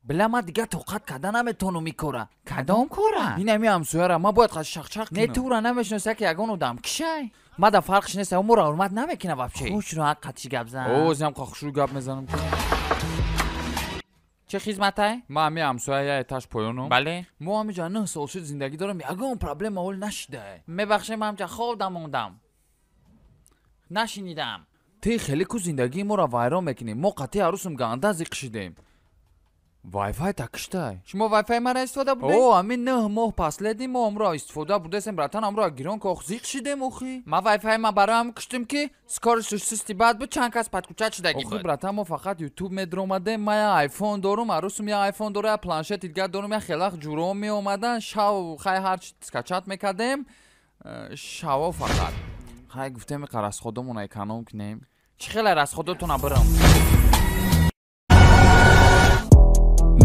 Била ма дига тоқат карда наметонум ин кора. Кадом кора? Ин ҳами ҳамсояра ма бояд шақшақ кунам. Не, тура намешиноса ки ягон одам кишай. Ма да фарқш нест, ӯ моро ҳурмат намекуна вообще. Хушрӯ ҳақ қатиш гап зан. О, зиам хушрӯ гап мезанам. Чӣ хизматай? Ма ҳами ҳамсоя я этаж поёнум. Бале. Мо ҳамиҷа 9 сол шуд зиндагӣ дорам, ягон проблема ҳол нашидай. Мебахшед, ман ҳамҷа хоб дамондам. Нашинидам. Ти хеле ку зиндагии моро вайрон мекунӣ. Мо қатъи арӯсум ганда зиқ шидем. Вай-фай такиштай. Шумо вай-фай мара истифода бурдед? О, ҳамин 9 моҳ последний мо амро истифода бурдесем, братан, амро гирон ки ох зиқ шидем охи. Ма вай-фай ма бароям куштим ки скорость сусти бад буд, чанд кас подключать шудагӣ буд. Охи, братан, мо фақат YouTube медромадем, ма я айфон дорум, арӯсум я айфон дора, я планшет дигар дорум, я хелах ҷуро меомадан, шав хай ҳарчи скачать мекардем, шаво фақат. Хай гуфтем қа расходомона эконом кунем. Чӣ хеле расходотона бирам?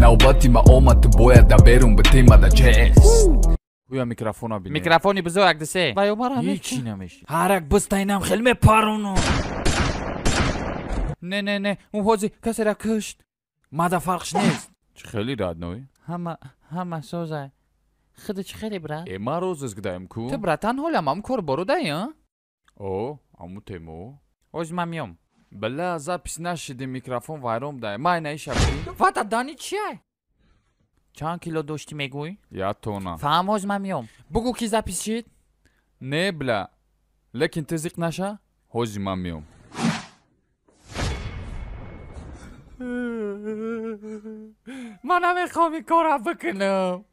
Навбати ма омад, ту бояд да берун битӣ ма да чест. Гӯя микрофона бинем. Микрофони бизо як дисе. Ва ё мара ҳечи намеши. Ҳар як бистайнам хел мепаронам. Не, не, не, ӯ ҳози касера кушт. Ма да фарқш нест. Чӣ хеле родной? Ҳама, ҳама созай. Худи чӣ хеле, брат? Э, ма розыск даем ку. Ту, братан, ҳолам ам кор борудай, а? О, аму темо. Ҳози ман миём. Била запись нашиди, микрофон вайрон дай. Май наиша би. Вата дани чиай? Чанд кило доштӣ мегӯй? Я тона. Фаҳм, ҳози ман миём. Бугӯ ки запись шид? Не, бля. Лекин ту зиқ наша? Ҳози ман миём. Ман намехоҳам ин корро бикунам.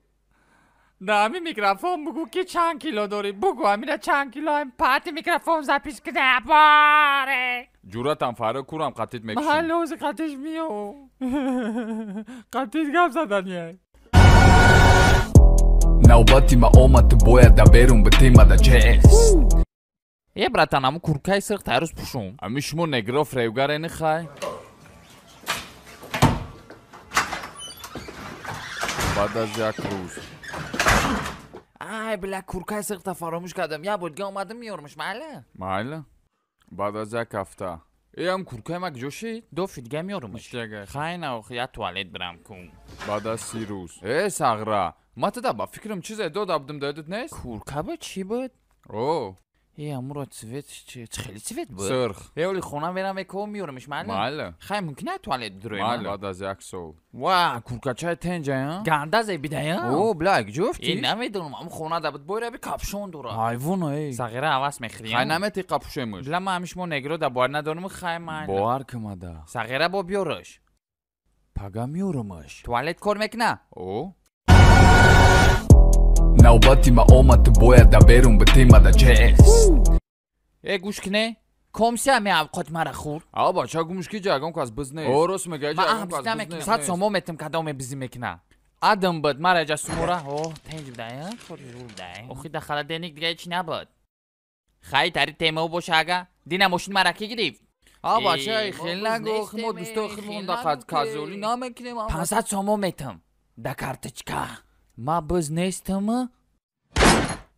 Да ҳамин микрофон бугӯ ки чанд кило дорӣ. Бугӯ ҳамина чанд кило пати микрофон запись кунам. Боре. Ҷуръатам фаро курам қатит мекушам. Ман ҳози қатиш миём. Қатиш гап заданиай. Навбати ма омад, ту бояд да берун битӣ ма да чест. Э, братан, ҳамун куркаи сирх тарӯз пӯшум. Ҳамин шумо негро фревгаре нихай? Баъд аз як рӯз. Ай, бля, куркаи сирхта фаромӯш кардам. Як бор дига омадам меёрмаш, майла? Майла. Баъд аз як ҳафта. Э, ҳам куркаи ма куҷо шид? Дофи дига меёрмаш. Хай на, охи, як туалет бирам ку. Баъд аз 30 рӯз. Э, сағра, ма туда ба фикрам чизе дода будам, доядат нест? Курка буд, чӣ буд? О. Э, ҳамуро цвет чӣ хеле цвет буд? Сирх. Э, оли хона мерам, мекобам, меёрмаш, майла? Майла. Хай, мумкин ай туалет дуроем? Майла. Баъд аз як сол. Ва, куркачаи тенҷа, а? Ганда зебидай, а? О, бля, куҷо ёфтӣ? Э, намедонам, ҳамун хона да буд, бойра би капшон дора. Ҳайвон, эй. Сағира ҳавас мехӯрӣ? Хай намети қапушемаш. Бля, ман ҳамин шумо негро да бовар надорам, хай майла. Бовар кумада. Сағира бо биёраш. Пага меёрамаш. Туалет кор мекуна? О. Навбати ма омад, ту бояд да берун битӣ ма да чест. Э, гӯш куне. Комсия ҳами авқот мара хӯрд? А, бача, гумш ки ҷа ягон кас биз нест. О, рост мега, ҷа ягон кас биз нест. 100 сомо метам, кадоме бизӣ мекуна. Адам буд, мара ҷа сумора. О, тенҷ будай, а? Кори рӯ будай. Охи, да холодильник дига ҳеч набуд. Хай, тари темао боша ага. Дина мошин мара ки гирифт? А, бача, хел нагӯ, охи, мо дӯстои худмон да казолӣ намекунем. 500 сомо метам. Да карточка. Ма биз нестам.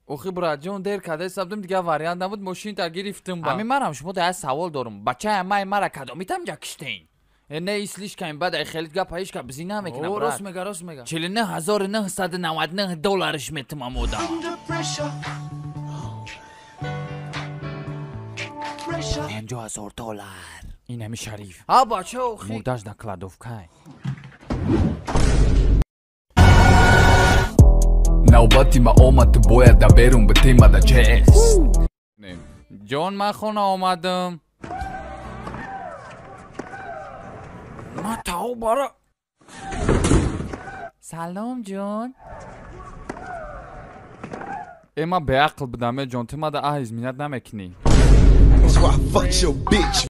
Охи, братҷон, дер карда ҳисабдим, дигар вариант набуд, мошинта гирифтим ба. Ҳамин марам шумо да як савол дорум. Бачаи май мара кадомитам ҷа киштен? Э, не, ислишкаем, баъд ай хелит гапа ҳеч кас бизӣ намекунад, О, брат. рост мега, рост мега. 49999 доллариш метам амода. 50000 доллар. Ин ҳами Шариф. А, бача, охи. Мурдаш да кладовкай. Навбати ма омад, ту бояд да берун битӣ ма да чест. Ҷон, ман хона омадам. Ма тау бара. Салом, ҷон. Э, ман беақл будам, э, ҷон, ту мада аҳ изминат намекунӣ. That's why I fucked your bitch.